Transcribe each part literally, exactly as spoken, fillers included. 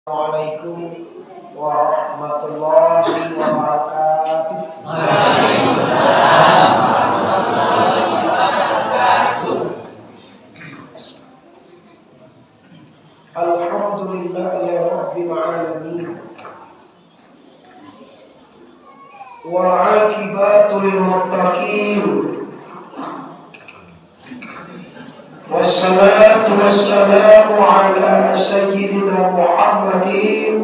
Assalamualaikum warahmatullahi wabarakatuh. Alhamdulillahi rabbil alamin. Wal aqibatu lil muttaqin. Wassalatu wassalamu ala sayyidina Muhammadin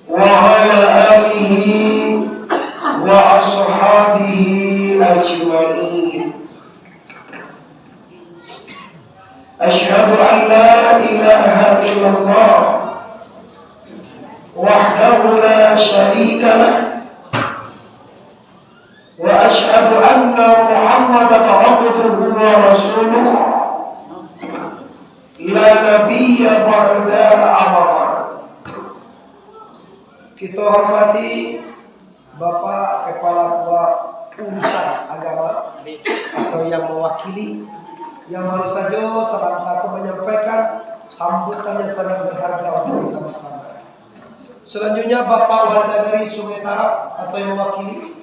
wa ala alihi wa ashabihi ajma'in. Asyhadu an la ilaha illallah wahdahu la syarika lah, wa asyhadu anna Muhammadan abduhu wa rasuluh, la nabiyya ba'da, amma ba'd. Kita hormati Bapak Kepala Kuak Urusan Agama atau yang mewakili, yang baru saja sabanta ko menyampaikan sambutan yang sangat berharga untuk kita bersama. Selanjutnya, Bapak Wali Nagari Sungai Tarap atau yang mewakili.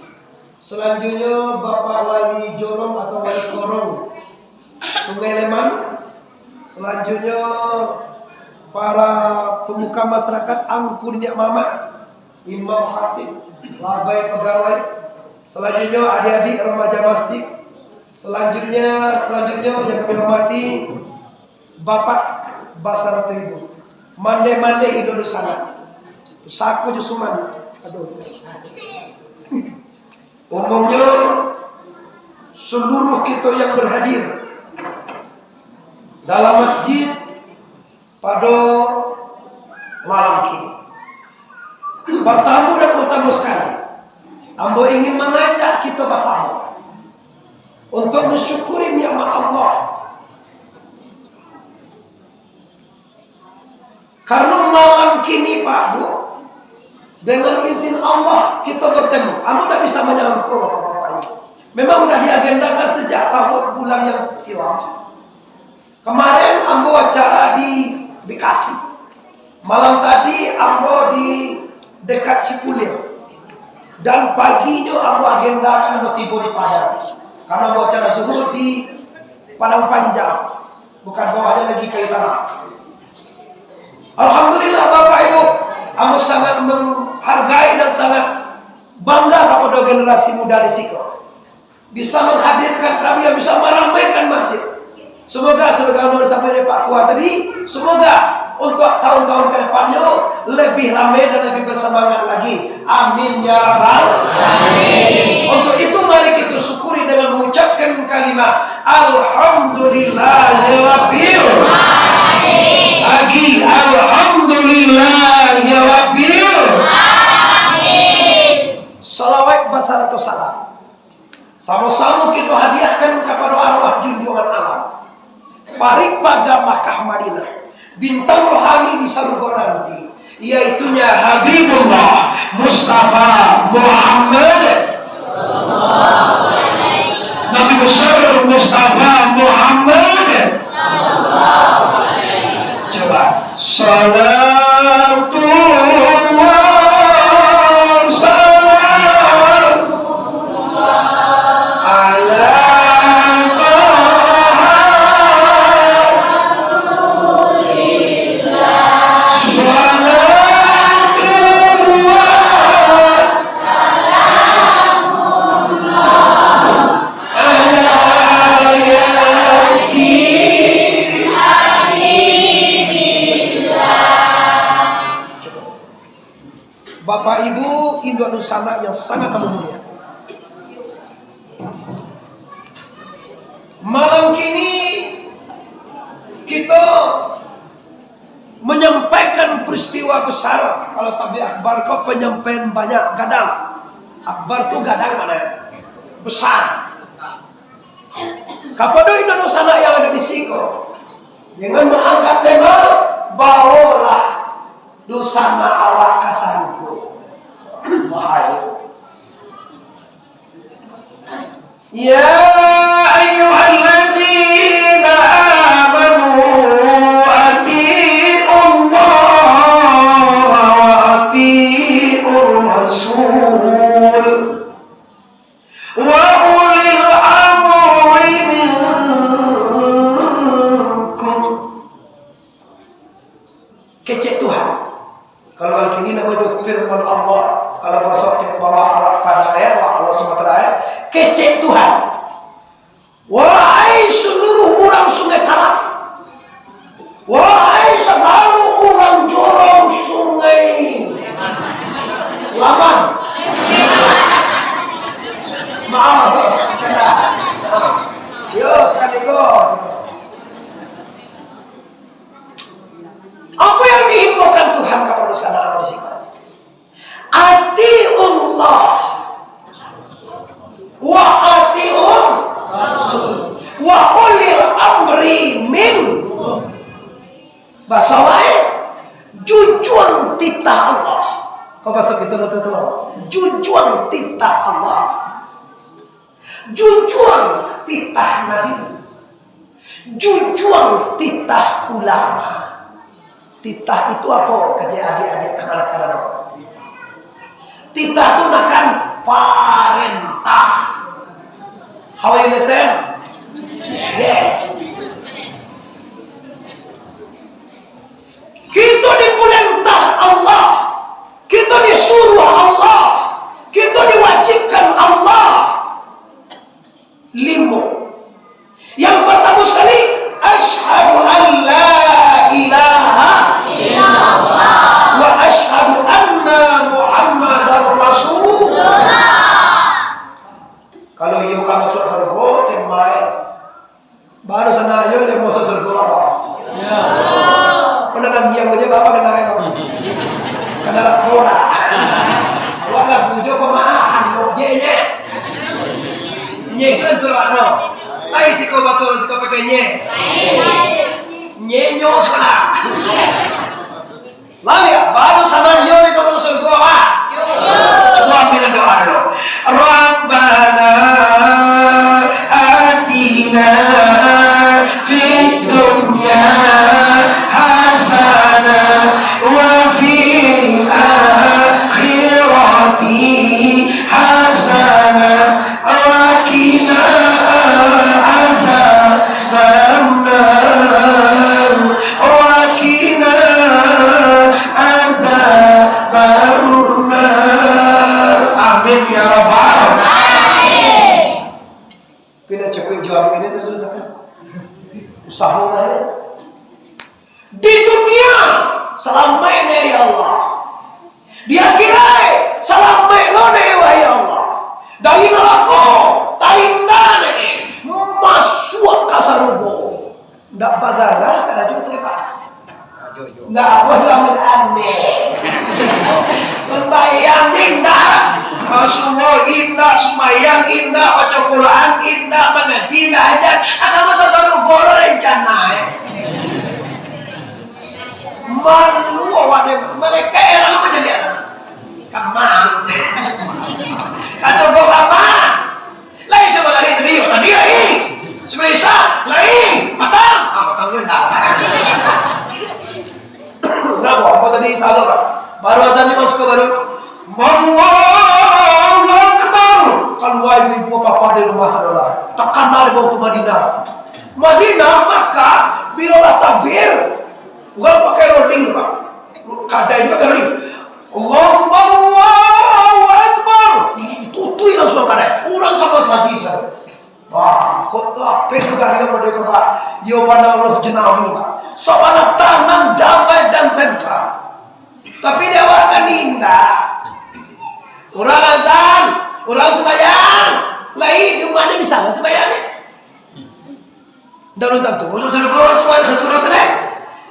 Selanjutnya, Bapak Wali Jorong atau Wali Corong Sungai Leman. Selanjutnya, para pemuka masyarakat, angku niniak mamak, imam khatib, labai pegawai. Selanjutnya, adik-adik remaja masjid. Selanjutnya, selanjutnya yang kami hormati, Bapak basarato Ibu, mandeh-mandeh indak dunsanak, pusako jo suman. Aduh. Umumnyo, seluruh kito yang berhadir dalam masjid pado malam kini, partamo dan utamo sakali, ambo ingin mangajak kito basamo untuk mansyukuri nikmat Allah. Karano malam kini, Pak, Bu, dengan izin Allah, kito bertemu. Ambo ndak bisa manyangko, Bapak-bapak, ini memang udah diagendakan sejak tahun bulan yang silam. Kemarin ambo acara di Bekasi. Malam tadi ambo di dekat Cipulir. Dan paginyo ambo agendakan ambo tibo di Padang. Karena ambo acara zuhur di Padang Panjang. Bukan bawahnya lagi Kayu Tanam. Alhamdulillah, Bapak Ibu, ambo sangat menghargai dan sangat bangga kepada generasi muda di siko. Bisa menghadirkan kami dan bisa meramaikan masjid. Semoga, semoga Allah sampai dari Pak Kuat tadi, semoga untuk tahun-tahun ke depannya lebih ramai dan lebih bersemangat lagi. Amin ya rabbal alamin. Untuk itu, mari kita syukuri dengan mengucapkan kalimat Alhamdulillahirabbil. Lagi, Alhamdulillahirabbil. Salawat basarato salam. Samo-samo kito hadiahkan kapado arwah junjuangan alam, parik paga Makkah Madinah, bintang rohani di sarugo nanti, yaitunya Habibullah Mustafa Muhammad, Nabi Besar Mustafa Muhammad. Coba. Salatullah, salam ala Taha Rasulillah. Salatullah, salamullah ala Yasin Habibillah. Bapak Ibu, induak dunsanak yang sangat kami muliakan. Malam kini, kito manyampaikan peristiwa besar. Kalau tablik akhbar ko, panyampaian banyak, gadang. Akhbar tu gadang maknanyo, besar. Kapado induak dunsanak yang ado di siko, dengan maangkat tema, bawolah dunsanak awak ka sarugo. Wahai. Ya ayyuhallazina amanu, ati'u Allah Kecek Tuhan. Wahai saluruh urang Sungai Tarak. Wahai sagalo urang jorong Sungai Laman. Maaf. Yo, sakali ko. Apa yang diimbaukan Tuhan kapado sanak di siko? Atiullah wa atiur rasul wa ulil amri minkum. Baso lain, jujuang titah Allah. Kok baso kito, batua tu? Jujuang titah Allah. Jujuang titah Nabi. Jujuang titah ulama. Titah itu apo, kecek adik-adik kamanakan? Titah tu nakan parentah. How you understand? Yes. Kito diparentah Allah, kito disuruah Allah, kito diwajibkan Allah. Limo. Yang partamo sakali, asyhadu an la ilaha illallah wa asyhadu anna Muhammadar Rasulullah. Kalau iyo ka masuak sarugo, tembak. Baru sanak iyo lai masuak sarugo. Pernah nang diam aja, bapak kena ayo. Kena rako lah. Awak lah bujo kok maahan kok je nye. Nye itu kan suruh ano. Lai siko baso, siko pakai nye. Nye nyo sekolah. Lai, baru sanak iyo di kamar Rasul tu, apa? Cubo ambil doa dulu. Rabbana atina fid dunya hasanah wa fil akhirati hasanah wa qina azabannar. Wa qina azabannar. Amin ya rabbal alamin. Pina cukuik jo amin ini terus, usaho lah ya. Di dunia, salamaik ni, ya Allah. Di akhirat, salamaik lo ni, wahai Allah. Dari narako, taindah ni, masuak ka sarugo. Ndak bagalah karajo tu, Pak. Ndak apo lah, amin. Sembahyang indak, basuo indak, sembahyang indak, baco Quran indak, mangaji indak, aja. Anak masa sarugo lo rencana, eh. Malu awak deh, malaikat heran macam dia. Kamang. Kata gua kamang. Lai sabalari tadi, yo tadi lai. Semesa, lai. Patang. Ah, patang je ndak. Ndak apa, apa tadi salah, Pak. Baru azan ni masuk ke baru. Allahu Akbar. Kalua ibu-ibu apa-apa di rumah saudara. Takana di bawah tu Madinah. Madinah, Makkah, bila lah takbir, urang pakai rolling tu, Pak. Kadai tu pakai rolling. Allahu Akbar, Allahu Akbar. Ditutui langsung kadai. Urang ka masajik sajo. Wah, kok lapeh tu gari model ko, Pak. Yo bana Allah jenami, Pak. Sabana tanang damai dan tentram. Tapi di awak kan indak. Urang azan, urang sembahyang, lai di rumah ni bisa lah sembahyang ni. Ndak alun tantu, sudah puluh surat, surat tu, eh.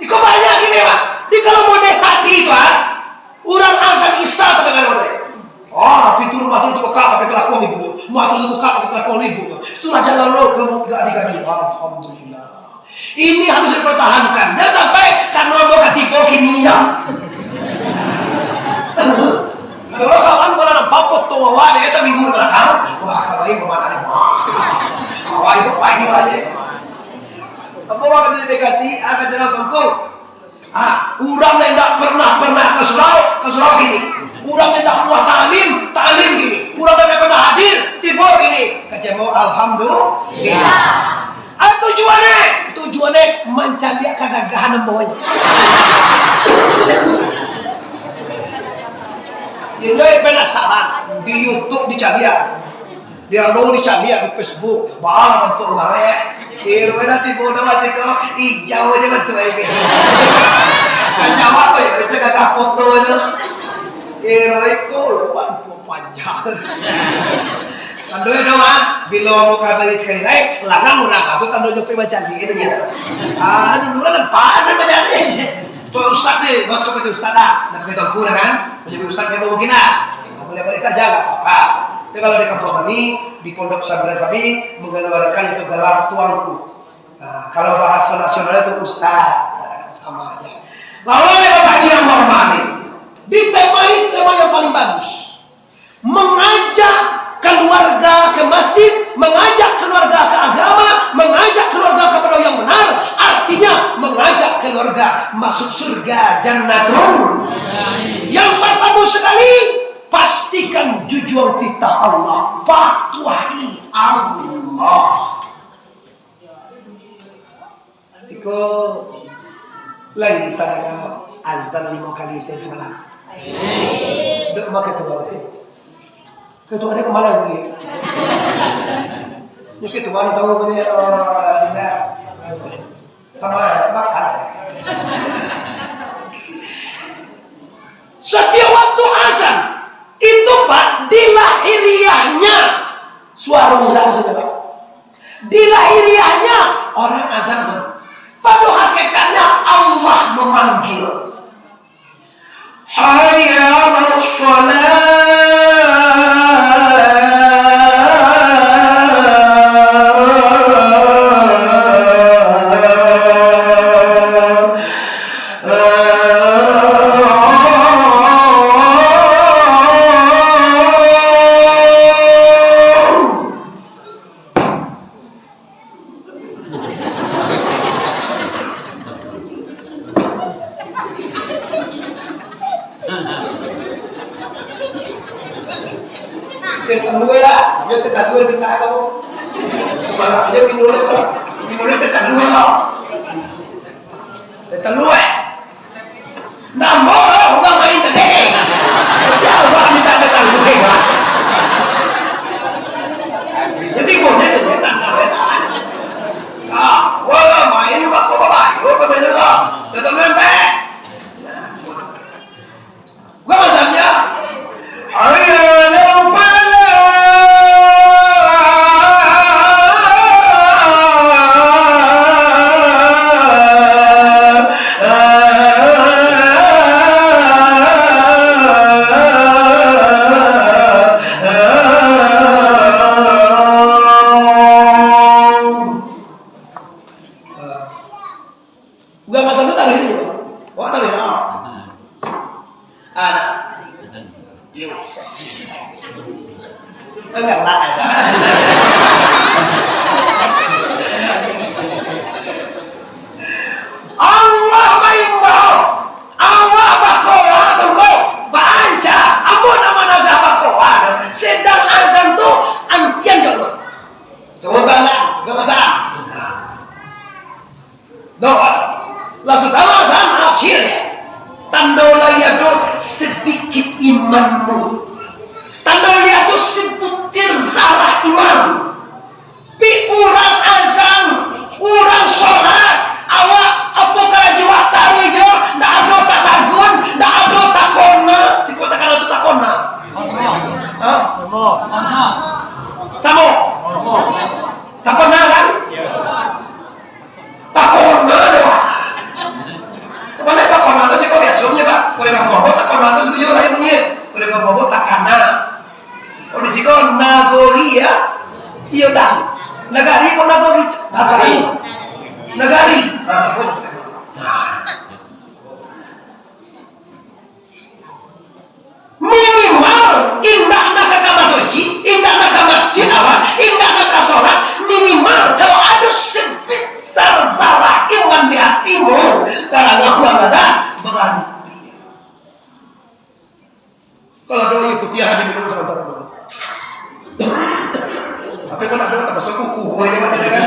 Iko banyak gini, Pak. Di kalau model tadi tu, ah, urang azan Isya terdengar model. Ah, pintu rumah tu terbuka pakai telakong ibu. Rumah tu terbuka pakai telakong ibu tu. Setelah jalan lo, kamu gak digadi. Alhamdulillah. Ini harus dipertahankan. Jangan sampai karena mau katipu kini ya. Kalau kawan, kalau nampak foto awak deh, saminggu di belakang, wah, kalau ini kemana nih? Wah, awak itu pagi aja. Apa awak kata dikasih, ah, ka jalan tongko. Ah, urang yang tak pernah, pernah ke surau, ke surau gini. Urang yang tak pernah taklim, taklim gini. Urang yang tak pernah hadir, tibo gini. Kecemo, alhamdulillah. Ah, tujuannya, tujuannya mancaliak kagagahan ambo. Jadi penasaran, di YouTube dicaliak. Di anu dicaliak di Facebook, baa bantuak urang, eh. Kiro lah tibo dah macam ko, ijau aja bantuak, eh. Kan jawab, eh, bisa gagah foto tu. Kiro iko lo bantuak panjang. Tando dah, Mak. Bilo mau kabari sakali lai, lanang urang tu tando jopi bacaliak itu gitu. Ah, dulu kan nampak dia bacaliak aja. Tuan Ustaz ni, bos kau pakai Ustaz dah. Nak pakai tuanku dah kan? Menjadi Ustaz yang mungkin lah. Nah, boleh-boleh saja, nggak apa-apa. Tapi kalau di kampung kami, di pondok pesantren kami, mengeluarkan itu gelar tuanku. Nah, kalau bahasa nasional itu Ustaz. Nah, sama aja. Lalu ada Bapak Haji yang menghormati. Di tema ini tema yang paling bagus. Mengajak keluarga ke masjid, mengajak keluarga ke agama, mengajak keluarga kepada yang benar, artinya mengajak keluarga masuk surga jannatun. Yang pertama sekali, pastikan jujuang titah Allah, patuhi Allah. Siko lai tadanga azan limo kali sahari samalam. Dok makai tu bang. Ketua dia kemana lagi? Ni ketua ni tahu ni, eh, Dinda. Sama makan. Setiap waktu azan, itu, Pak, di lahiriahnya suara urang tu, Pak. Di lahiriahnya orang azan tu. Pada hakikatnya Allah memanggil. Hayya 'alas shalah. Tetalue lah, ajo tetalue minta kau. Semangat ajo minum lah. Minum tetalue lah. Tetalue. Namo lah urang main tadi. Siapa minta tetalue, Pak? Jadi, boleh jadi tanda, Pak. Ah, wala main bako babayo pemain lah. Tetalue, Pak. Bukan maksudnya. Hayya 'alal falah. Urang macam tu taruih itu. Awak taruih lah. Ada. Yo. Galak aja. Allah maimbau. Awak bakoa tunggu. Baanca. Amun aman agak bakoa. Sedang azan tu antian jauh. Coba nak. Gak masalah. Doa. Lah sudah lah, azan, akhirnya. Tando lai ado sedikit imanmu. Tando lai ado sebutir zarah iman. Pi urang azan, urang solat, awak apo karajo awak taruih jo, ndak ado tatagun, ndak ado takona. Siko takana tu takona. Hah? Samo. Takona kan? Takona doh. Sabananyo takona tu siko biasonyo, Pak. Kalau ka bobo, takona tu siko iyo lain bunyi. Kalau ka bobo, takana. Kalau di siko nagori, ya. Iyo, dah. Nagari pun nagori. Asal. Nagari. Nah, sabo. Minimal, indak nak ka kamar suci, indak nak ka masjid awak, indak nak ka solat, minimal kalau ado sebesar zarah iman di hatimu, tarang aku rasa berhenti. Kalau doa ikuti hati dulu sebentar dulu. Tapi kan ada tak masuk kuku, boy, dia macam kan?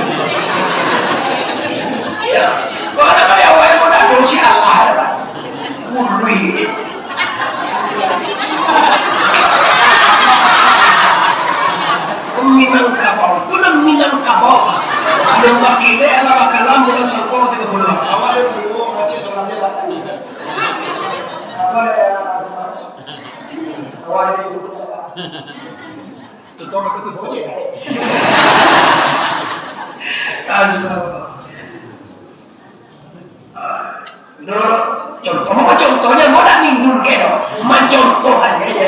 Iya. Kalau ada kali awal yang mau dah kunci Allah, ada tak? Ului. Yang bakilek alah bakalam bulan Sangko tigo puluah. Awak ada dulu, macam salamnya batu. Apa ya? Awak ada dulu. Tutup aku tu bocil. Astagfirullah. Ah, no, no, no. Contoh, mau contohnya, mau nak nimbul ke dong? Mancontoh aja ya.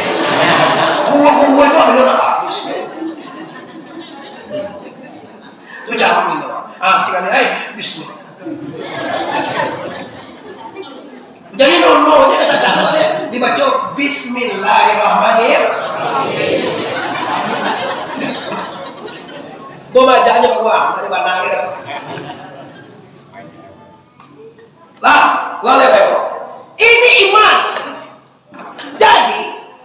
Kuah-kuah itu ada nak habis ya. Itu jangan minum. Ah, sekali, eh, bismillah. Jadi, nononya sadar, ya. Dibaca bismillahirrahmanirrahim. Bacaannya bagus, tak ada batang, gitu. Lah, lah, lihat, Bapak. Ini iman. Jadi,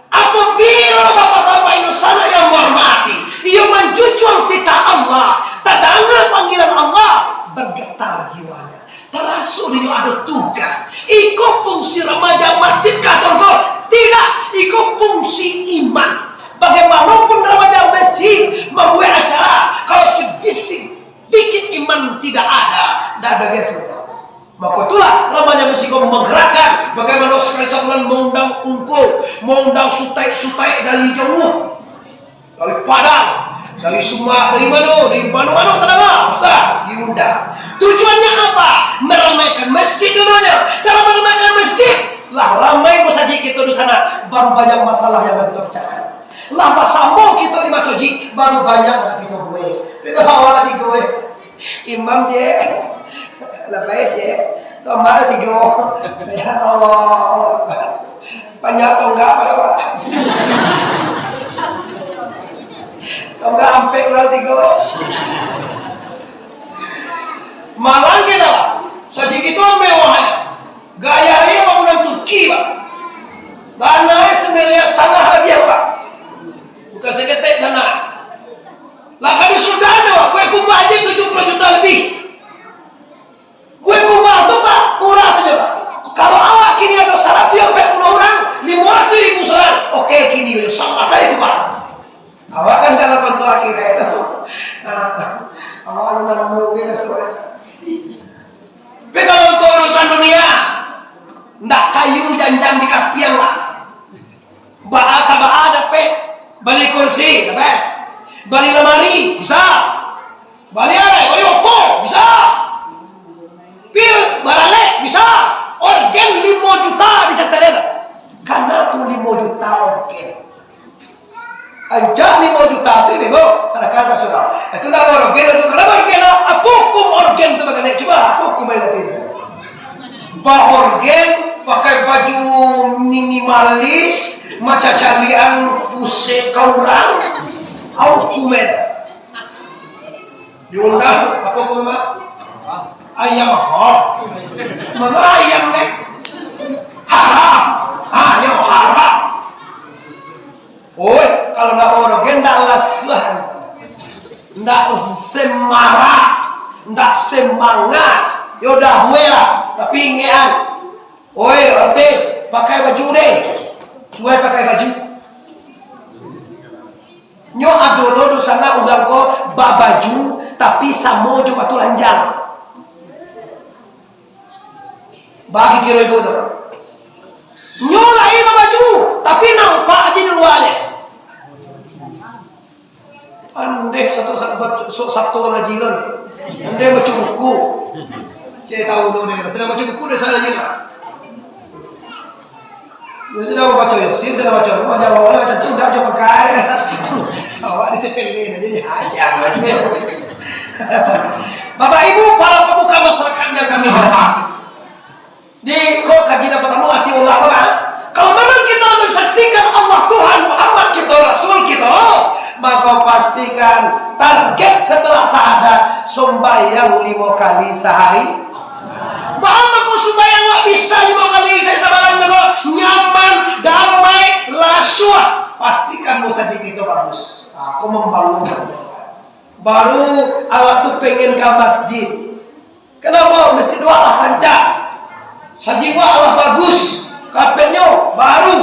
apabila bapak-bapak insan yang menghormati, iyo manjujuang titah Allah, tadanga panggilan Allah, bergetar jiwanya. Taraso dinyo ado tugas. Iko fungsi remaja masjid kah, Tuangku? Tidak. Iko fungsi iman. Bagaimanapun remaja masjid mambuek acara, kalau sabisik dikit iman tidak ada, ndak ada gas. Mako itulah remaja masjid ko manggerakkan, bagaimana sakali sabulan maundang ungku, maundang sutaik-sutaik dari jauah, dari Padang, dari Sumatera, dari mano, dari mano-mano tadanga, ustaz, diundang. Tujuannya apa? Meramaikan masjid duduaknyo. Kalau meramaikan masjid, lah ramai musajik kito di sana, baru banyak masalah yang harus kita pecahkan. Lah basamo kito di masajik, baru banyak lah kito buek. Kito bawa lah tigo, eh. Imam je, labai je, kamar tigo. Ya Allah, banyak tonggak pada awak. Tonggak ampek urang tigo. Malang kito, sajik kito mewah. Gaya ni bangunan Turki, Pak. Tanah semiliar setengah labiah, Pak. Bukan saketek tanah. Lah kami sudah ada, Pak. Kue kubah aja tujuh puluh juta lebih. Kue kubah tu, Pak, murah tu je, Pak. Kalau awak kini ada saratus ampek puluh urang, limo ratuih ribu surang. Oke, kini yo, sama saja, Pak. Awak kan kalau waktu akhirat itu. Nah, awak anu namo mungkin sudah. Tapi kalau untuk urusan dunia, ndak kayu janjang di kapiang, Pak. Baa ka baa dapek, bali kursi, dapek. Bali lamari, bisa. Bali arai, bali oto, bisa. Pil baralek, bisa. Orgen limo juta di Jakarta. Kana tu limo juta orgen. Ancak limo juta tu, Ibu, sadakahkan ka surau. Itu ndak orgen tu, kalau orgen lah, apo hukum orgen tu bagalek? Cubo, apo hukum bagalek tu? Baorgen, pakai baju minimalis, macam calian pusek ka urang. Apo hukum e? Diundang, apo hukum, Mak? Ayam, oh. Mano ayam, eh? Haram. Ah, yo, haram. Oi, kalau ndak orgen, ndak lasuah. Ndak semarak, ndak semangat. Yo dah, weh lah. Tapi ingekan. Oi, artis, pakai baju deh. Suai pakai baju. Nyo ado lo di sana urang ko babaju, tapi samo jo batu lanjang. Bagi kiro ibu tu. Nyo lai babaju, tapi nampak aja di lua nyo. Andeh satu, satu, satu, satu ngaji lo ni. Andeh baca buku. Cek tahu tu deh, sedang baca buku deh sana aja lah. Dia sudah baca Yasin, sudah baca apa, macam awak lah, tentu dah cuma kaya. Awak disepelekan aja, ya, aja, aja. Bapak Ibu, para pemuka masyarakat yang kami hormati. Di ko kaji nan partamo, ati Allah ko, kan? Kalau memang kita mensaksikan Allah Tuhan, Muhammad kita, Rasul kita, maka pastikan target setelah syahadat, sumbayang limo kali sahari. Baa mangko sumbayang ndak bisa limo kali sahari sabalun tu, nyaman, damai, lasuah. Pastikan musajik itu bagus. Ah, ko membangun. Baru awak tu pengen ka masjid. Kenapa? Masjid awak lah rancak. Sajik awak lah bagus. Karpetnyo baru.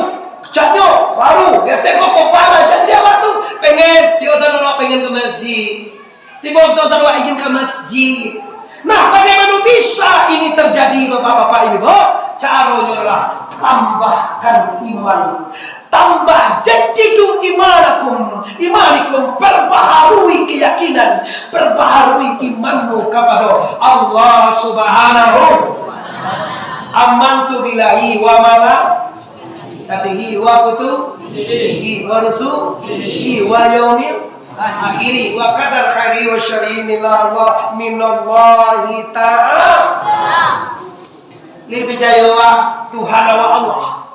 Catnyo baru. Biasanya kok kompal rancak. Jadi awak tu pengen. Tiap saat awak pengen ke masjid. Tibo kito saluak izin ka masjid. Nah, bagaimana bisa ini terjadi, Bapak-bapak, Ibu? Caronyo adalah tambahkan iman. Tambah, jaddidu imanakum, imanikum, perbaharui keyakinan, perbaharui imanmu kepada Allah Subhanahu. Amantu billahi wa malaikatihi wa kutubihi wa rusulihi wal yaumil akhiri wa qadar khairi wa syarri minallahi ta'ala. Lai picayo awak Tuhan awak Allah?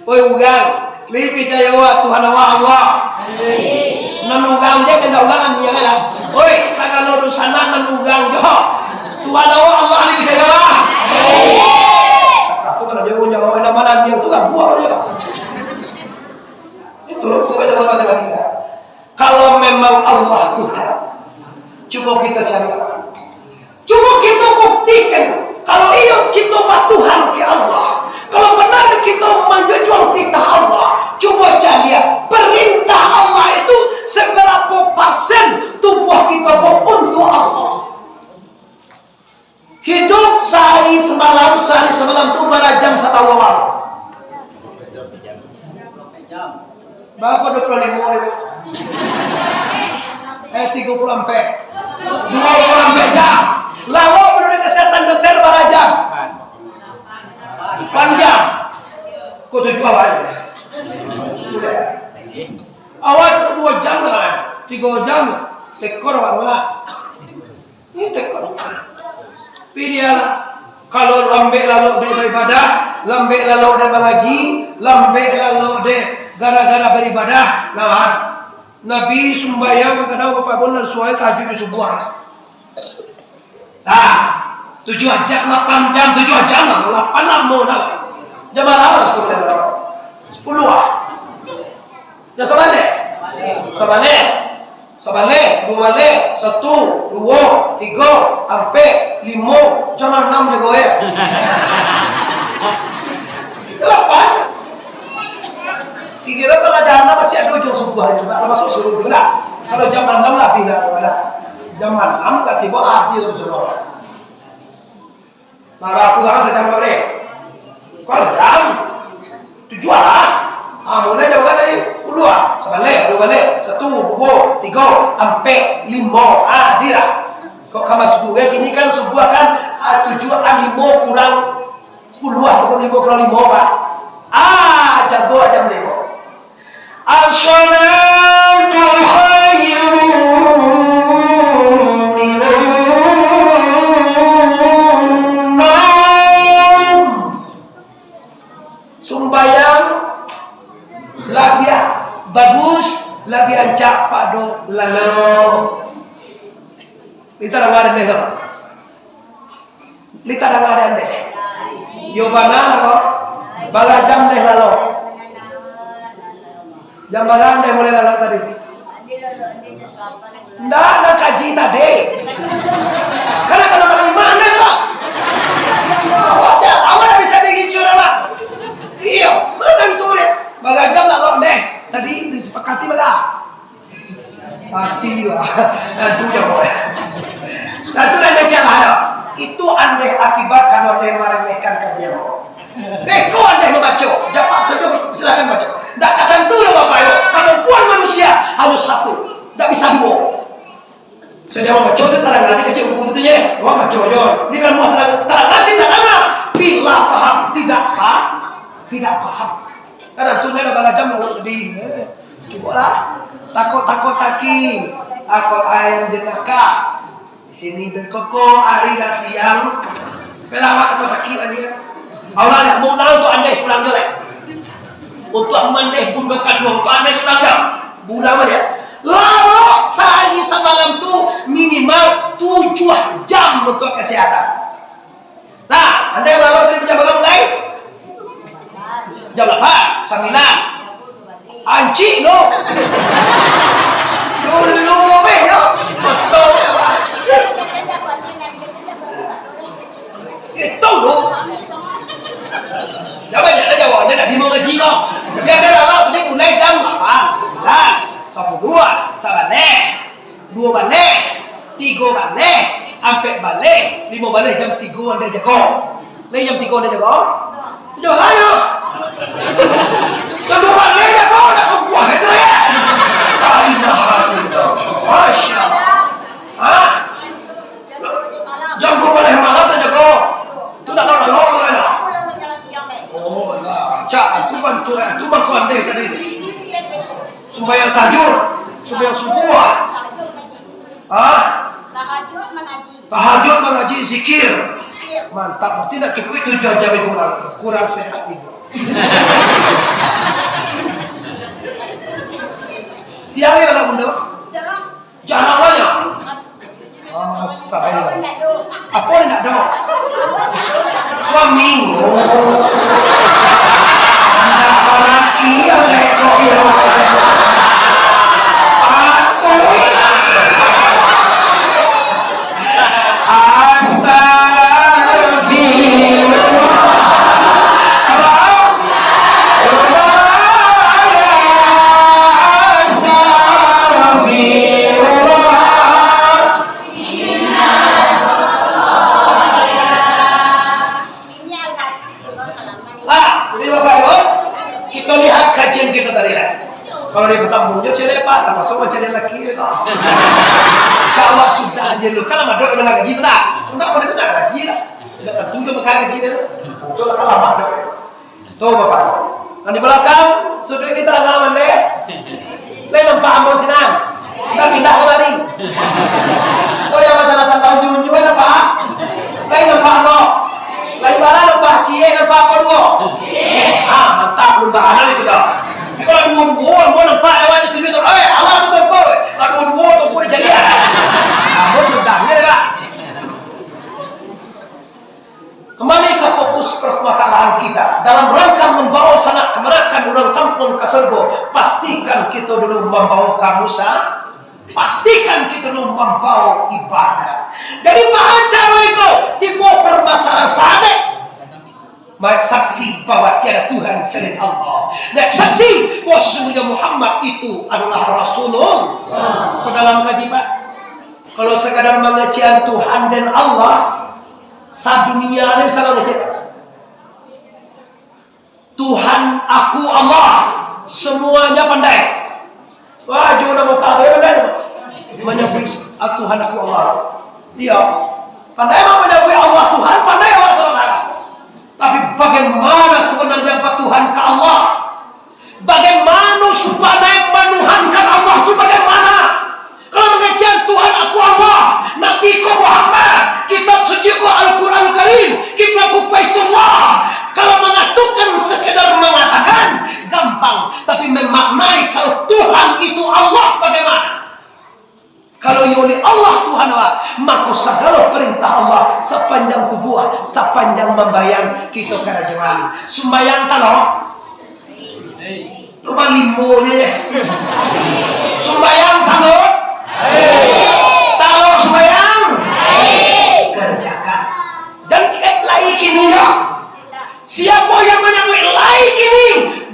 Oi urang, lai picayo awak Tuhan awak Allah? Nan urang je, nan urang niang lah. Oi, sagalo dunsanak nan urang jo. Tuhan awak Allah, lai picayo awak? Takah tu mana jauah-jauah, mana-mana niang tu lah buang je. Itu loh, tu banyak sama dengan kita. Kalau memang Allah Tuhan, cubo kito cari. Cubo kito buktikan. Kalau iyo kito batuhan ke Allah, kalau benar kito manjujuang titah Allah, cubo caliak, perintah Allah itu sabarapo persen tubuah kito ko untuak Allah. Hidup sahari samalam, sahari samalam tu bara jam satahu awak? Bara ko, duo puluah limo? Eh, tigo puluah ampek. Duo puluah ampek jam. Lalu, menurut kesehatan dokter, bara jam? Ampek jam. Ko tujuah awak? Awak duo jam lah, tigo jam. Tekor awak lah. Intek ko. Piliahlah. Kalau lambek lalok dek baibadah, lambek lalok dek mangaji, lambek lalok dek gara-gara baibadah, nah, Nabi sumbayang kadang-kadang bapagon lansuang tahajud jo subuah. Nah, tujuah jam, lapan jam, tujuah jam lah, lapan lamo dah. Jam bara lah, sapuluah lah. Sapuluah ah. Jam sabaleh. Sabaleh. Sabaleh, duo baleh, satu, duo, tigo, ampek, limo, jam anam jago, eh. Lapan. Kiro kalau jam anam masih ado ujuang subuah, nak masuak suruik tu lah. Kalau jam anam lah, abih lah, lah. Jam anam ka tibo, abih tu suruik. Mangko kurang sajam kau deh. Kurang sajam. Tujuah lah. Ah, mulai dari mana tadi? Puluah. Sabaleh, duo baleh. Satu, duo, tigo, ampek, limo. Ah, dilah. Kok ka masuak subuah kini kan, subuah kan, ah, tujuah, ah, limo kurang sapuluah, atau limo kurang limo, Pak. Ah, jago aja limo. As-salatu khairun minan naum. Sumbayang labiah bagus, labiah rancak pado lalok. Kita dengar deh tu. Lai tadanga dek andeh? Iyo bana lah ko. Bara jam deh lalok? Jam bara andeh mulai lalok tadi? Ndak, nan kaji tadi. Kan kalau bak limo andeh tu lah. Awak ndak, awak ndak bisa digicu dah, Pak. Iyo, ma tantu deh. Bara jam lalok andeh? Tadi disepakati bara? Mati lah. Tantu jawab. Tantu dah baca lah, yo. Itu andeh akibat karano andeh maremehkan kajian Allah. Beko andeh mambaco, japak sajo, silakan baco. Ndak ka tantu doh, Bapak, yo. Kamampuan manusia harus satu. Ndak bisa duo. Sajo mambaco tu tarang aja kecil buku tu, ye. Wah, baco jo. Ini kan muah tarang, tarang asli tadanga. Bila paham, tidak paham, tidak paham. Kan antunyo lah bara jam lah tadi. Eh, cubolah. Takok-takok taki. Akal ayam jenaka. Di sini berkokok hari dah siang. Pelawak takok taki tadi. Allah nak mau tahu tu andeh surang je lah. Untuk mandeh pun berkandung, untuk andeh surang je. Bulan aja. Lalok sahari samalam tu minimal tujuah jam untuk kesehatan. Nah, andai malam tadi jam bara mulai? Jam lapan, sambilan. Ancik tu. Dulu weh, yo. Betul. Itu tu. Jawab je lah, jawab je lah. Limo ngaji kau. Biar dia lah, tadi mulai jam baleh, ampek baleh, limo baleh jam tigo andeh jago. Lai jam tigo andeh jago? Tujuah baleh yo. Jam duo baleh jago, ndak sumbuah itu yo. La ilaha illallah. Masya Allah. Hah? Jam duo baleh malam tu jago. Tu ndak lalok-lalok tu lah. Oh lah, cak itu bantu, itu bangku andeh tadi. Sumbayang tahajud, sumbayang subuah. Hah? Tahajud mangaji. Tahajud mangaji, zikir. Zikir. Mantap, berarti ndak cukuik tujuah jam ibu lalu. Kurang sehat ibu. Siang ni anak bunda? Jarang. Jarang aja. Masa ya. Apa ni nak dok? Suami. Anak laki yang kayak kau ni. Aku ni. Astagfirullah. Astagfirullah. Nah, jadi Bapak Ibu, kita lihat kajian kita tadi lah. Kalau dia bersambung je cewek apa, tak pasal macam dia laki je kau. Kalau sudah je lu, kalau madok dengan gaji tu tak? Enggak, kalau itu tak gaji lah. Tidak tentu je makan gaji tu. Betul lah kalau madok. Tuh Bapak Ibu. Yang di belakang, sudah ini terang aman deh. Lai nampak ambo sinan? Dah pindah kamari. Oh ya, masalah santang junjun apa? Lai nampak ambo? Lai bara nampak ciek, nampak apa duo? Ah, mantap, belum bahana itu dah. Tapi kalau duo-duo, ambo nampak lewat itu tu. Eh, alah tu toko. Kalau duo-duo, toko dia jadi. Ambo sudah, ya, Pak. Kembali ka fokus permasalahan kita. Dalam rangka mambawa sanak kamanakan urang kampuang ka sorgo, pastikan kito dulu mambawa kamusa, pastikan kito dulu mambawa ibadah. Jadi, baa caro iko tibo permasalahan sadek? Naik saksi bahwa tiada Tuhan selain Allah. Naik saksi bahwa sesungguhnya Muhammad itu adalah Rasulullah. Ko dalam kaji, Pak. Kalau sekadar mangecekan Tuhan dan Allah, sadunia ni bisa mangecek. Tuhan aku Allah, semuanya pandai. Wah, jo namo tahu ya pandai tu. Manyabuik, "Ah, Tuhan aku Allah." Iya. Pandai mah manyabuik Allah Tuhan, pandai Allah saudara. Tapi bagaimana sebenarnya batuhan ka Allah? Bagaimana supaya manuhankan Allah tu bagaimana? Kalau mangecekan Tuhan aku Allah, Nabi ko Muhammad, kitab suci ko Al-Quran Karim, kiblat ko Baitullah. Kalau mangatokan sekedar mangatakan, gampang. Tapi memaknai kalau Tuhan itu Allah bagaimana? Kalau iyo ni Allah Tuhan awak, mako sagalo parintah Allah sapanjang tubuah, sapanjang mambayang kito karajoan. Sumbayang talo? Cubo limo je. Sumbayang sanggup? Talo sumbayang? Karajakan. Dan cek lai kini yo. Siapo yang manyabuik lai kini,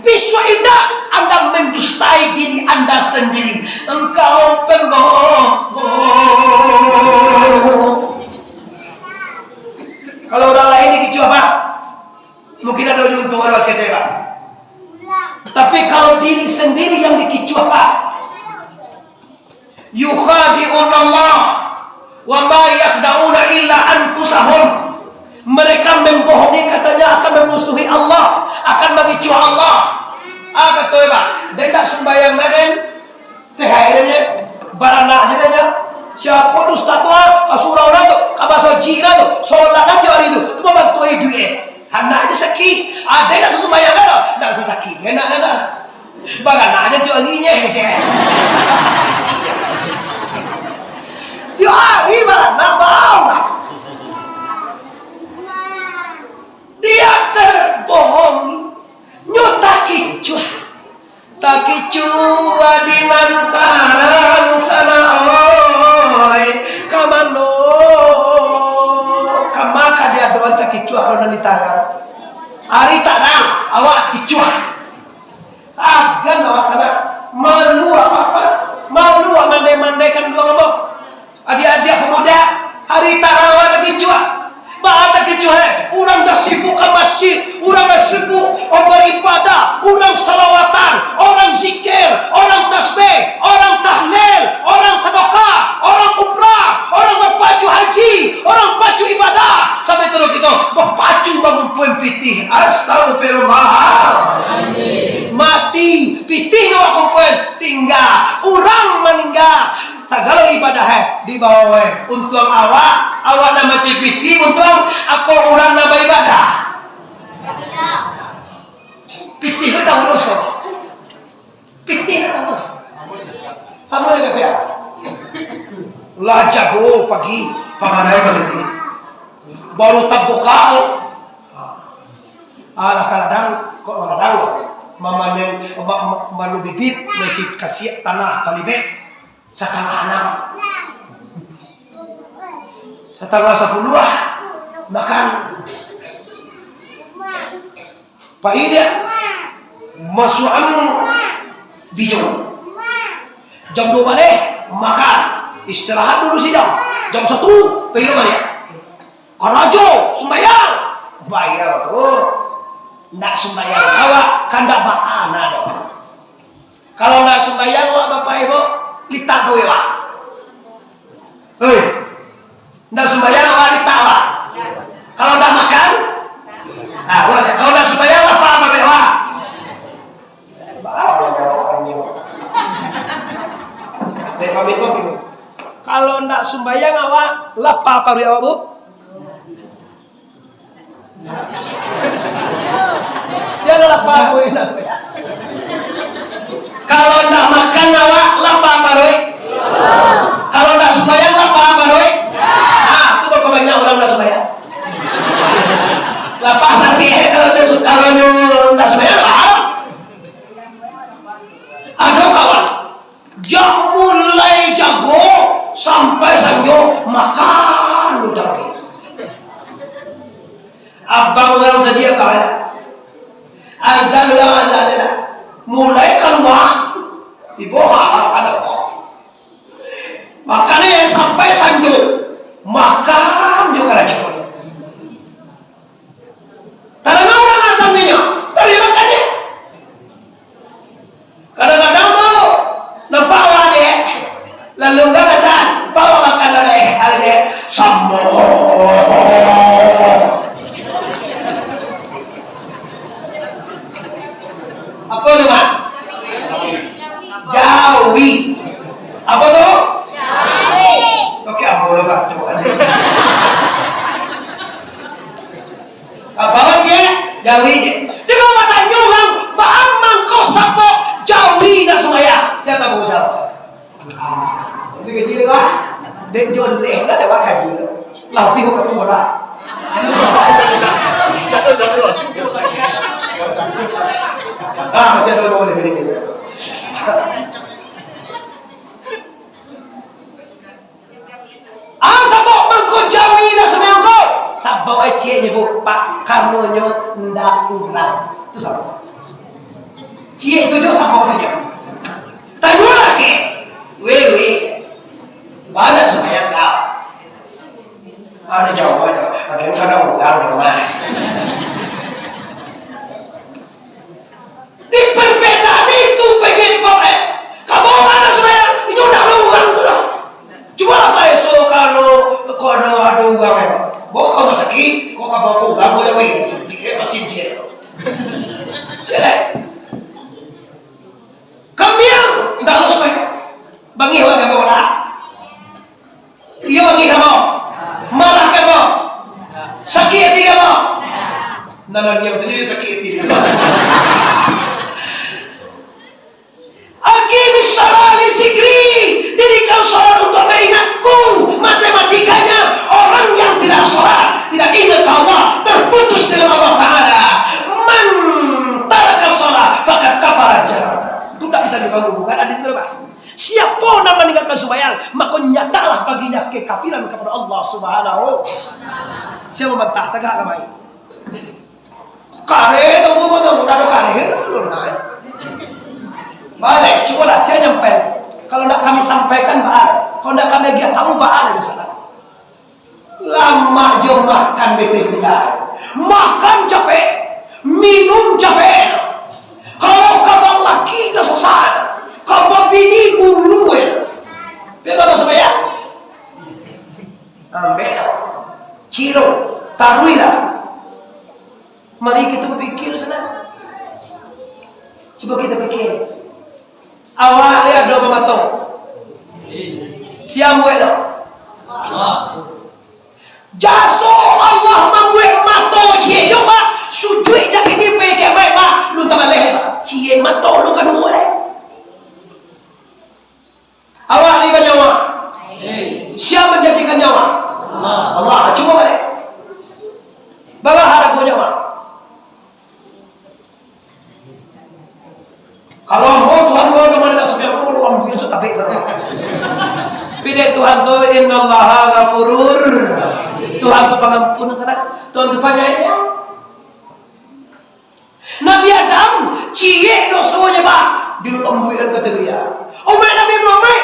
bisuak indak, anda mendustai diri anda sendiri. Engkau pembohong. Kalau urang lain dikicuah, Pak, mungkin ado untuang, ado sakete, Pak. Tapi kalau diri sendiri yang dikicuah, Pak, "Yukhadi'unallah wa ma yakhda'una illa anfusahum." Mereka membohongi, katanya akan memusuhi Allah, akan mangicuah Allah. Ah, kato, Pak, den dak sumbayang, den sehat den, baranak je den. Siapo tu ustaz tu, ah? Ka surau lah tu, ka baso jik lah tu, solat lah tiap hari tu, tu mambantu iduik, eh. Anak je sakik, ah, den dak sumbayang lah tu, dak usah sakik, enak lah tu. Baranak aja tiok hari nyo, kecek. Tiok hari baranak, bau lah. Dia terbohong. Nyo takicuah. Takicuah di nan tarang sana, oi. Ka mano? Kama ka diadoan takicuah kalau nan di tarang? Ari tarang, awak takicuah. Sagan awak sanak, malu apa-apa, malu awak mandai-mandaikan duo ambo. Adiak-adiak pamuda, tingga, urang maningga, sagalo ibadah, eh, dibawa, eh. Untuang awak, awak nan mancari pitih, untuang apo urang nan baibadah? Pitih tu taurus ko. Pitih tu taurus. Samo jo piah. Lah jago pagi, pamanai malam. Baru tabuka. Alah, kaladang, kok kaladang, mamaneng, ma-, ma-, manu bibit, masi kasiak tanah palibek, satangah anam. Satangah sapuluah lah, makan. Pai dia, masuak anu, bijo. Jam duo baleh, makan. Istirahat dulu sijam. Jam satu, pai baliak. Karajo, sumbayang. Bayar tu. Ndak sumbayang awak, kan ndak baa doh. Kalau ndak sumbayang awak, Bapak Ibu, litak buih awak. Hei, ndak sumbayang awak, litak awak. Kalau ndak makan, ah, awak, kalau ndak sumbayang, lapeh paruik awak. Baa awak jawab orang ni? Dek pamit kau gitu. Kalau ndak sumbayang awak, lapeh paruik awak, Bu. Sia lah lapeh paruik, ndak sumbayang. Kalau ndak makan awak, lapeh paruik. Kalau ndak sumbayang, lapeh paruik. Ah, tu beko banyak urang ndak sumbayang. Lapeh paruik, eh, kalau ndak su-, kalau nyo ndak sumbayang, lapeh. Ado kawan, jak mulai jago sampai sanjo makan lu jago. Abang urang sadia, Abang, ya. Azan urang, azan, ya. Mulai kalua, tibo malam, ada. Makan, eh, sampai sanjo, makan jo karajo. Tarang urang azan ninyo, tapi makan je. Kadang-kadang tu, nampak awak dek, lalu urang azan, nampak awak makan dek, ada dek, samo. Apa tu, Mak? Jawi. Apa tu? Jawi. Oke, apa tu, Mak? Apo je? Jawi je. Dia kalau batanyo urang, "Baa mangko sabab jawi ndak sumbayang?" Sia tahu jawab? Ah, itu kecil, Pak. Dek joleh lah, dek kaji. Lah, tengok kat rumah lah. Ah, masih ada lima belas minit. Ah, sabab mangko jawi dah sumbayang ko. Sabab ai ciek je, Bu, Pak, karonyo ndak urang. Tu sabab. Ciek tu jo sabab tu jo. Tanyo lagi. Weh, weh. Bana sumbayang kau? Ada jawab aja. Ada yang kada urang, Mas. Di perbedaan itu, pegepok, eh. Kamu mana sumbayang? Inyo ndak ado urang tu doh. Cubo lah pareso kalau kau ado, ado urang, eh. Bawa kau rumah sakit, kau ka bawa kau urang, bawa weh. Dia pasti dia. Jelek. Kambiang, ndak ado sumbayang. Bangih awak ka bawa lah. Iyo, bangih ka bawa. Marah ka bawa. Sakik ati ka bawa. Nah, nah, yang tadi sakik ati. Aqimis shalah li zikri, dirikan salat untuk mengingatku. Matematikanya, orang yang tidak salat, tidak ingat Allah, terputus dengan Allah Ta'ala. Man taraka shalah, faqad kafara jahratan. Itu tidak bisa diganggu gugat, ada itu, Pak. Siapo nan maninggakan sumbayang, mako nyatalah baginya kekafiran kepada Allah Subhanahu. Sia mambantah, tagak ka baik. Kareh tu, gua tu, udah ada kareh, belum naik. Balik, cubolah sia nyampai. Kalau ndak kami sampaikan, balik. Kalau ndak kami agiah tahu, balik, misalnya. Lamak jo makan bete gulai. Makan capek, minum capek. Kalau ka balaki tasasar, ka babini bulu, eh. Pian bagus sumbayang? Ambek lah. Cilo, taruih lah. Mari kita berpikir sana. Cuba kita pikir. Awak lai ado bamato? Sia mambuek tu? Jaso Allah mambuek mato ciek jo, Pak. Sujuik jak kini pai ka baik, Pak. Lu tabaleh, Pak. Ciek mato lu kaduo lai. Awak lai banyawa? Sia manjadikan nyawa? Allah. Cubo baliak. Bara harago nyawa? Kalau ambo Tuhan, ambo ka ma nan sudah, ambo ambo yang sudah tabek sana. Tapi dek Tuhan tu, innallaha ghafurur. Tuhan tu pangampun sana. Tuhan tu panyayang. Nabi Adam, ciek doso je, Pak, dilambuikan ka dunia. Umaik Nabi Muhammad,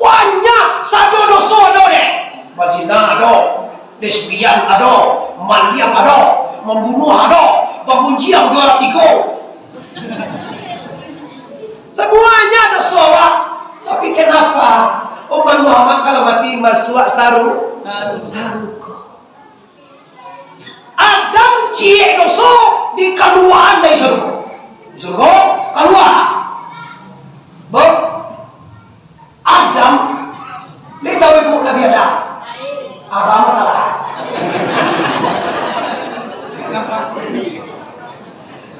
banyak sado doso ado deh. Bazina ado, lesbian ado, maliang ado, mambunuah ado, bagunjiang juara tigo. Samuanya doso, Pak. Tapi kenapa umat Muhammad kalau mati masuak saru-, sarugo? Adam ciek doso, dikaluaan dari sarugo. Di sarugo, kalua. Bo, Adam, lai tahu ibu Nabi Adam? Apa masalah?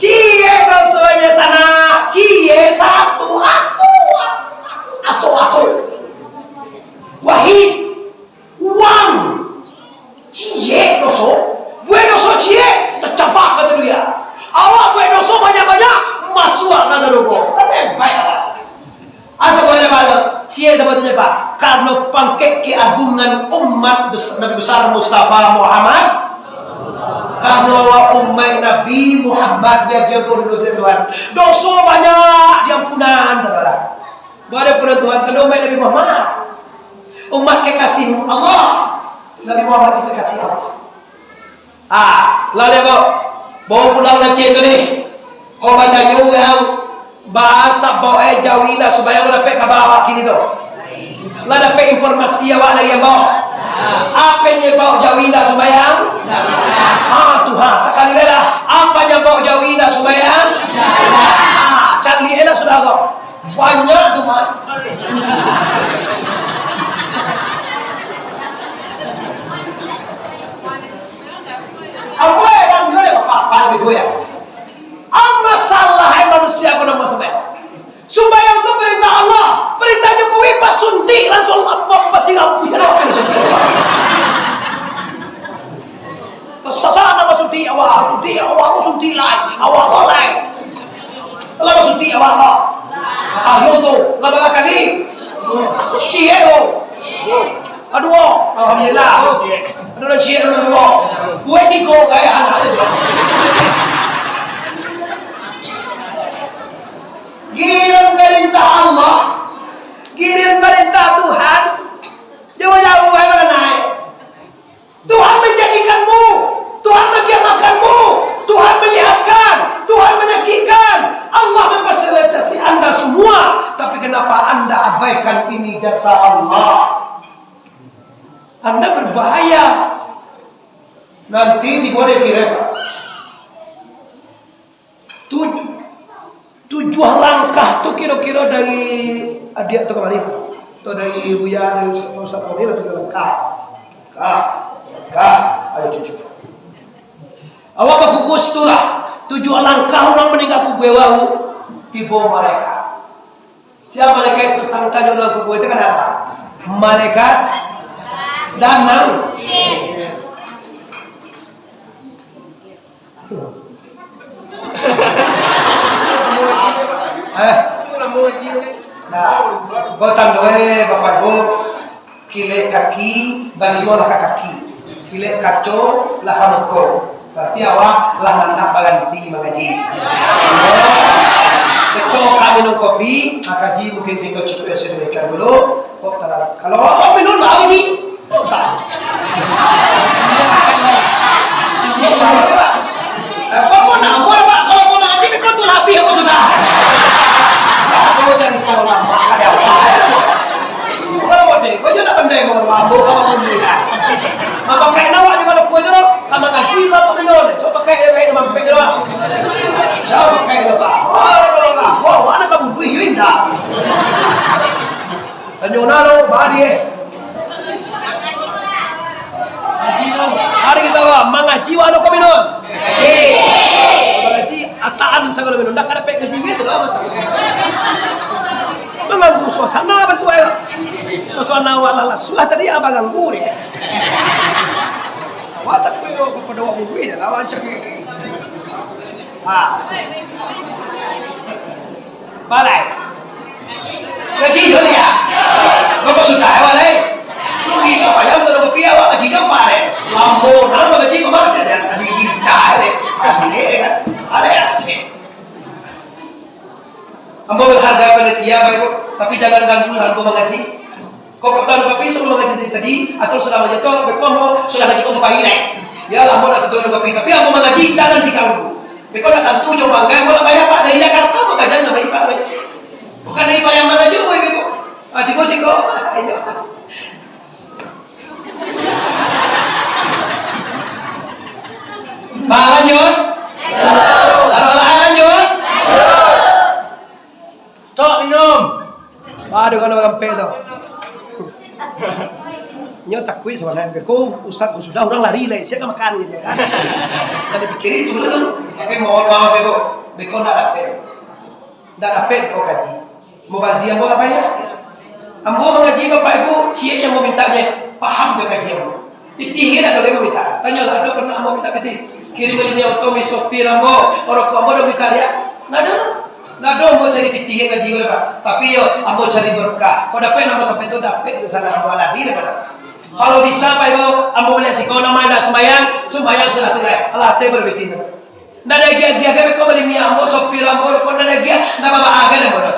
Ciek dosonyo sanak, ciek satu, atu, atu, aso-aso. Wahid. Uang ciek doso, buek doso ciek, tacampak ka dunia. Awak buek doso banyak-banyak, masuak ka sarugo. Hebat awak. Asa banyak bala, ciek sabatunyo, Pak. Karano pangkek keagungan umat bes-, Nabi Besar Mustafa Muhammad. Karano awak umaik Nabi Muhammad, diagiah pun doso Tuhan. Doso banyak diampunan, saudara. Bada pulang Tuhan, kena umat Nabi Muhammad. Umat kekasih Allah. Nabi Muhammad kekasih Allah. Ah, lalai, Bok. Bawa pulang nacik tu ni. Kau batanyo yang bahasa Bok, eh, jawi lah, supaya lo dapek kabar awak kini tu. Lah dapek informasi awak dari Bok. Apa yang Bok jawi lah sumbayang? Ah, Tuhan, sekali lah. Apa yang Bok jawi lah sumbayang? Ah, cari lah sudah tu. Banyak tu, Mak. Apa yang dia ada apa-apa lebih goyang? Apa salah manusia kau nak masuk? Sumbayang tu perintah Allah. Perintah Jokowi pas suntik langsung apa, apa sih, apa? Tersasar nama suntik awak, suntik awak tu suntik lai, awak tu lai. Lah basuntik awak tu. Ayo tu, lah bara kali? Ciek tu. Aduh, alhamdulillah. Aduh, dah ciek, aduh, aduh. Kue tigo kaya anak tu. Giliran perintah Allah, giliran perintah Tuhan, jauh-jauh ai makanai. Tuhan menjadikanmu, Tuhan mengiamatkanmu, Tuhan menyehatkan, Tuhan menyakitkan. Allah memfasilitasi Anda semua, tapi kenapa Anda abaikan ini jasa Allah? Anda berbahaya. Nanti tibo di akhirat. Tujuh, tujuh langkah tu kiro-kiro dari adiak tu kamari lah. Atau dari buya, dari ustaz, ustaz kamari lah, tujuh langkah. Langkah, langkah, ayo tujuh. Awak bakukus tu lah. Tujuh langkah urang maningga kubua baru tibo malaikat. Sia malaikat tu tantang jo dalam kubua tu kan ada? Malaikat danau. Eh. Nah, kau tando eh, Bapak Ibu. Kilek kaki, balimo lah ka kaki. Kilek kaco, lah ka muko. Barati awak lah handak baranti mangaji. Kito ka minum kopi, makaji mungkin kito cukup sedemikian dulu. Kok talar-, kalau awak minum lah, Ji. Kok tak? Apa pun nak, apa, Pak? Kalau mau nak ngaji, kau tu lah habis aku sudah. Aku cari tahu lah, Pak, ada apa? Bukan apa deh, kau jangan pandai mau ambo, kau pun bisa. Apa kain awak di mana pun itu, loh? Kamar ngaji, Pak, kau minum. Coba pakai yang lain, mampir lah. Ya, pakai lah, Pak. Oh, lah, lah, lah. Kau awak nak kabur, wih, indah. Tanyo na lo, bari eh. Hari kita lah mangaji wano kami non. Mangaji ataan sagalo minum, ndak kada pek gaji gitu lah. Manganggu suasana bantuak eh. Suasana wala lasuah tadi apa ganggu dia. Awak tak kuyo kepada awak bumi dah lawan cak ni. Ha. Balai. Gaji tu dia. Kau sudah awak lai. Kita payah tu rupiah awak gaji kau pare. Lambo nama gaji kau mana dia tadi kita le. Aneh kan. Alai aja. Ambo menghargai panitia, Bapak Ibu, tapi jangan ganggu ambo mangaji. Kok pertama kopi sebelum mangaji tadi, atau sudah mangaji tu, beko ambo sudah ngaji kau pagi lai. Ya, ambo nak satu kopi, tapi ambo mangaji jangan diganggu. Beko nak tantu jo bangga, ambo nak bayar Pak dari Jakarta, maka jangan bayar Pak ngaji. Bukan dari Pariaman aja, Bapak Ibu. Ah, tiba siko. Ayo. Bah, lanjut. Salah lanjut. Tok minum. Aduh, kalau gampek tu. Nyo takut sebenarnya. Ko ustaz ko sudah orang lari lah, siap makan gitu ya kan. Tadi pikir itu tu. Tapi mohon maaf ya, Bu. Beko ndak dapek. Ndak dapek kau kaji. Mubazir ambo lah payah. Ambo mangaji Bapak Ibu, ciek yang maminta je, paham jo kaji ambo. Pitih kan ado yang maminta. Tanyolah, ado pernah ambo minta pitih? Kirim limo oto mi sopir ambo, rokok ambo dah minta dia. Ndak ado lah. Ndak ado ambo cari pitih kan kaji ko, Pak. Tapi yo, ambo cari berkah. Kau dapek ambo sampai tu, dapek di sana ambo aladi dah. Kalau bisa, Pak Ibu, ambo maliek siko nama indak sumbayang, sumbayang sudah tu lah. Alah, teh berpitih tu. Ndak ado agiah-agiah, kami kau bali minyak ambo, sopir ambo, rokok ndak ado agiah, ndak baa-baa agiah ambo tu.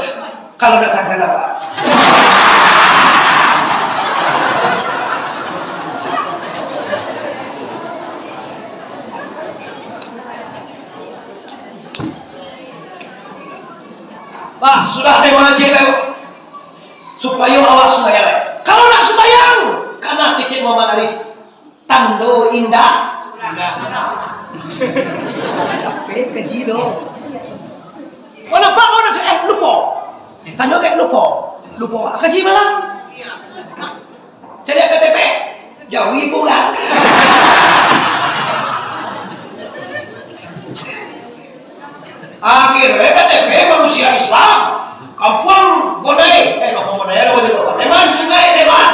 Kalau ndak sadar ndak baa. Bah, sudah deh mangaji tu. Supayo awak sumbayang lai. Kalau ndak sumbayang, kana kecek Muhammad Arif. Tando indak. Tapi kaji tu. Kau nampak kau nasi, eh, lupo. Tanyo kek lupo. Lupo. Kaji malam. Cari K T P. Jawi pulang. Akhirnyo K T P manusia Islam. Kampuang Bonai, eh, Kampuang Bonai, ado Bonai, Leman, Sungai Leman.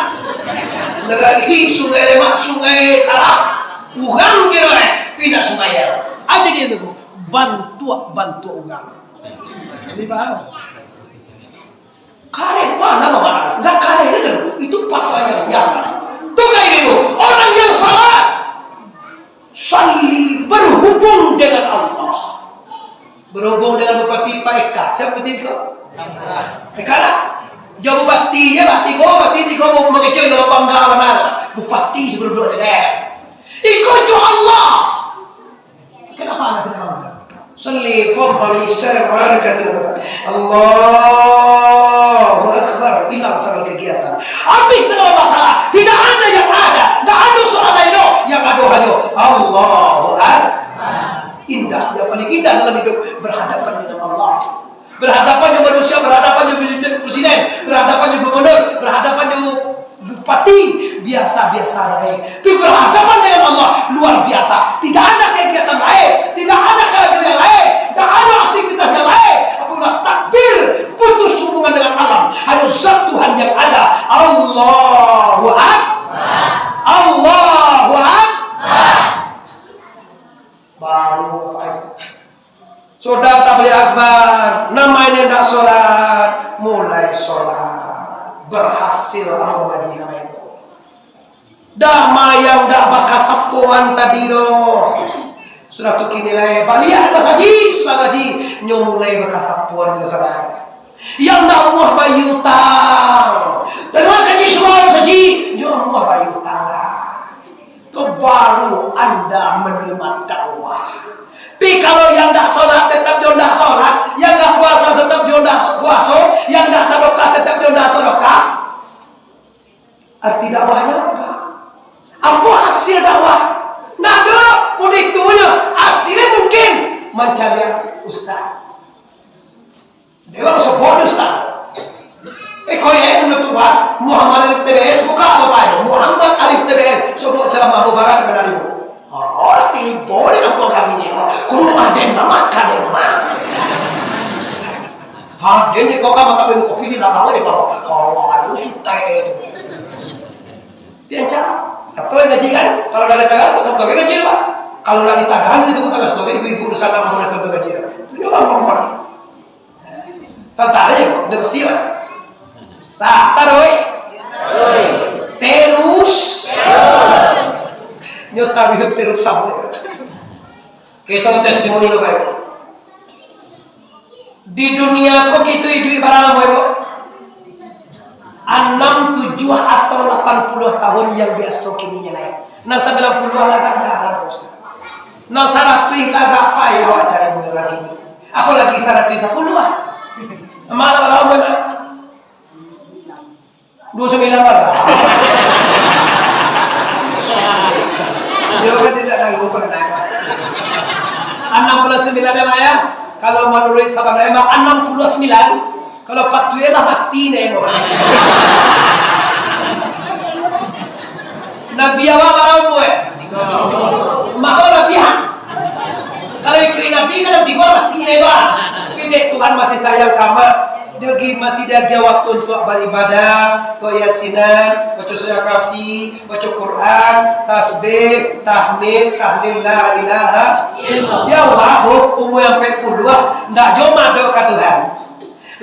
Nagari Sungai Leman, Sungai Talam. Urang kiro, eh, pindah sumbayang. Aja dia tu, bantuak-bantuak urang. Jadi paham? Kareh bana, Bapak. Ndak kareh itu, itu pasal yang nyata. Tu kayak gitu. Orang yang salat, sali berhubung dengan Allah. Berhubung dengan Bupati Pak Eka. Siapa Bupati Eka? Eka lah. Jauh Bupati, ya lah. Tiga Bupati, tiga bu-, mengecil kalau bangga mana. Bupati sebelum dua jadi. Iko jo Allah. Kenapa anak tidak mau? Salli, fadhali, salam, barakatuh. Allahu Akbar. Hilang segala kegiatan. Habis segala masalah. Tidak ada yang ada. Tidak ada suara lain. Yang ada hanya Allahu Akbar. Indah. Yang paling indah dalam hidup berhadapan dengan Allah. Berhadapan jo manusia, berhadapan jo presiden, berhadapan jo gubernur, berhadapan jo bupati, biasa-biasa bae. Tapi berhadapan dengan Allah, luar biasa. Tidak ada kegiatan lain, tidak ada kerajaan yang lain, tidak ada aktivitas yang lain. Apabila takbir, putus hubungan dengan alam. Hanya zat Tuhan yang ada. Allahu Akbar. Allahu Akbar. Baru apa itu? Sudah tabligh akbar, namainyo ndak solat, mulai solat. Berhasil ambo mangaji namainyo tu. Damai yang ndak bakasapoan tadi doh. Sudah tu kini lai, baliak masajik, sudah ngaji, nyo mulai bakasapoan di sana. Yang ndak amuah bayia utang. Tengah kaji suruah saji, nyo amuah bayia utang lah. Tu baru anda menerima dakwah. Tapi kalau yang ndak solat, tetap jo ndak solat, yang ndak puasa, tetap jo ndak puasa, yang ndak sadakah, tetap jo ndak sadakah. Arti dakwahnya apa? Apa hasil dakwah? Ndak ada, udah itu aja. Hasilnya mungkin mencari ustaz. Dewa sebut ustaz. Eh, kau yang menutup Muhammad Arif T B S, buka apa aja? Muhammad Arif T B S, coba ceramah mubarak dengan ibu. Oh, tibo di kampung kami ni. Ke rumah den, makan di rumah. Ha, den di kau kamar tapi kopi di dalam di kau. Kau akan usut teh itu. Pian cak, satu lagi ngaji kan? Kalau dah ada tagahan, satu lagi ngaji lah. Kalau dah ditahan itu pun agak satu lagi ibu-ibu di sana mau satu ngaji lah. Dia bang bang bang. Santai, udah ngerti lah. Nah, taruh. Terus. Nyo taruh terus sama. Kita testimoni lo baik. Di dunia ko kito iduik bara lamo, Ibu? Anam, tujuah, atau lapan puluah tahun yang biaso kini je lai. Nan sambilan puluah lah agak jarang, Ustaz. Nan saratuih lah agak payah awak cari murah kini. Apolagi saratuih sapuluah. Malah bara lamo, Ibu? Duo sambilan lah. Dia kan tidak tahu pernah. Anam puluah sambilan ya, Mak, ya. Kalau manuruik sabananyo, Mak, anam puluah sambilan. Kalau patuik lah mati nyo, Mak. Nabi awak bara umua, eh? Mako Nabi, ha? Kalau ikuik Nabi, kan tigo mati nyo, Mak. Tapi dek Tuhan masih sayang ka Mak. Dia bagi, masih diagiah waktu untuk baribadah, untuk yasinan, baca surah Kahfi, baca Quran, tasbih, tahmid, tahlil, la ilaha illallah. Ya Allah, Bu, umur yang empat puluh, ndak jo madok ka Tuhan.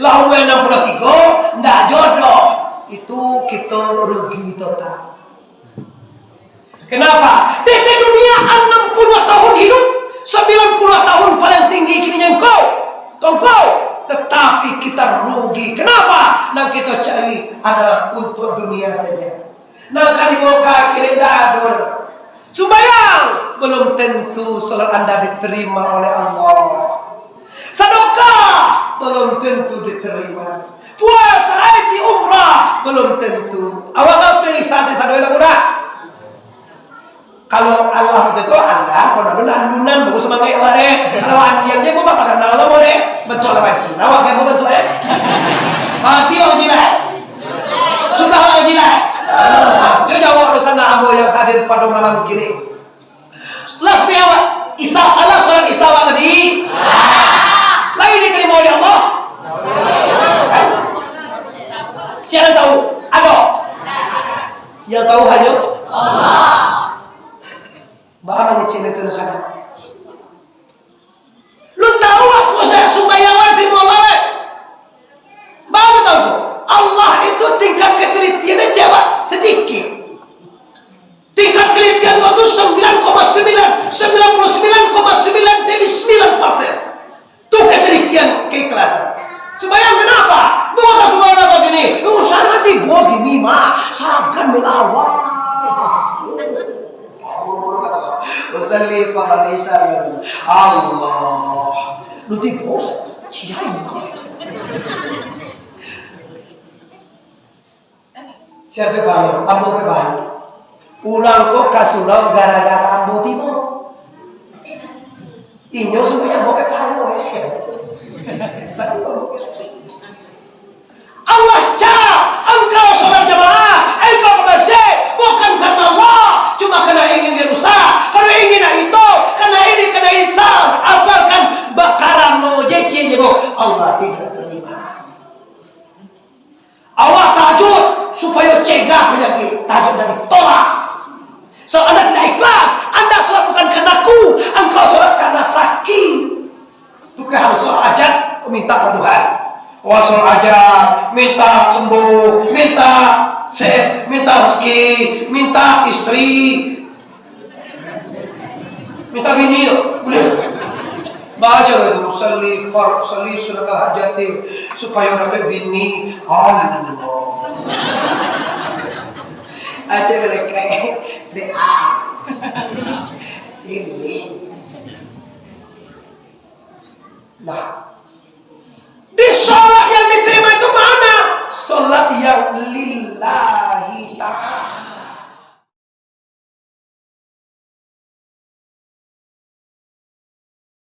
Lah umur enam puluh tigo, ndak jodoh. Itu kita rugi total. Kenapa? Di dunia anam puluah tahun hidup, sambilan puluah tahun paling tinggi kini engkau, engkau, tetapi kita rugi. Kenapa? Nan kita cari adalah untuk dunia saja. Nan ka dibawa ka akhirat indak ado. Sumbayang, belum tentu salat anda diterima oleh Allah. Sadakah, belum tentu diterima. Puasa, haji, umrah, belum tentu. Awak harus bisa hati sadonyo nak mudah. Kalau Allah macam tu, Allah, kalau nak lunan, bagus semangat awak deh. Kalau anjing je, buat apa kenal Allah boleh? Bentuk lah banci. Awak kan bentuk, eh? Mati orang jilat. Sudah orang jilat. Cuba jawab dosa nak ambo yang hadir pada malam kini. Lah sampai awak Isya, alah salat Isya awak tadi. Lai diterima oleh Allah? Siapa tahu? Ada. Yang tahu hanya Allah. Baa mangecek itu dosa. Lu tahu apo sumbayang awak diterima Allah, eh? Baru tahu tu. Allah itu tingkat ketelitiannya cewek sedikit. Tingkat ketelitian kau tu sembilan koma sembilan, sembilan puluh sembilan koma sembilan dari sembilan persen. Tu ketelitian keikhlasan. Sumbayang kenapa? Bukan sumbayang kau gini. Usaha nanti buat gini mah. Sagan melawan. Buru-buru kata, "Usalli fardu isya," kata, "Allah." Lu tipu, Ustaz. Sia ini. Siapa baik? Ambo pe baik. Urang ko ka surau gara-gara ambo tibo. Inyo sampai ambo pe baik, weh. Tapi ambo pe Allah cak, engkau sholat jamaah, engkau ke masjid, bukan karena Allah, cuma karena ingin dirusak, karena ingin nak itu, karena ini, karena ini, sal-, asalkan bakaram mau jecin je, Bu. Allah tidak terima. Awak tahajud supaya cegah penyakit, tahajud dah ditolak. Sebab anda tidak ikhlas, anda sholat bukan karena aku, engkau sholat karena sakit. Tu kan harus sholat hajat, minta ka Tuhan. Wah, sholat hajat, minta sembuh, minta sehat, minta rezeki, minta istri, minta bini tu, boleh. Baca itu, "Usalli far-, usalli sunnatal hajati," supaya dapat bini. Allah. Aja belekai doa. Ini. Nah, di sholat yang diterima itu mana? Sholat yang li-,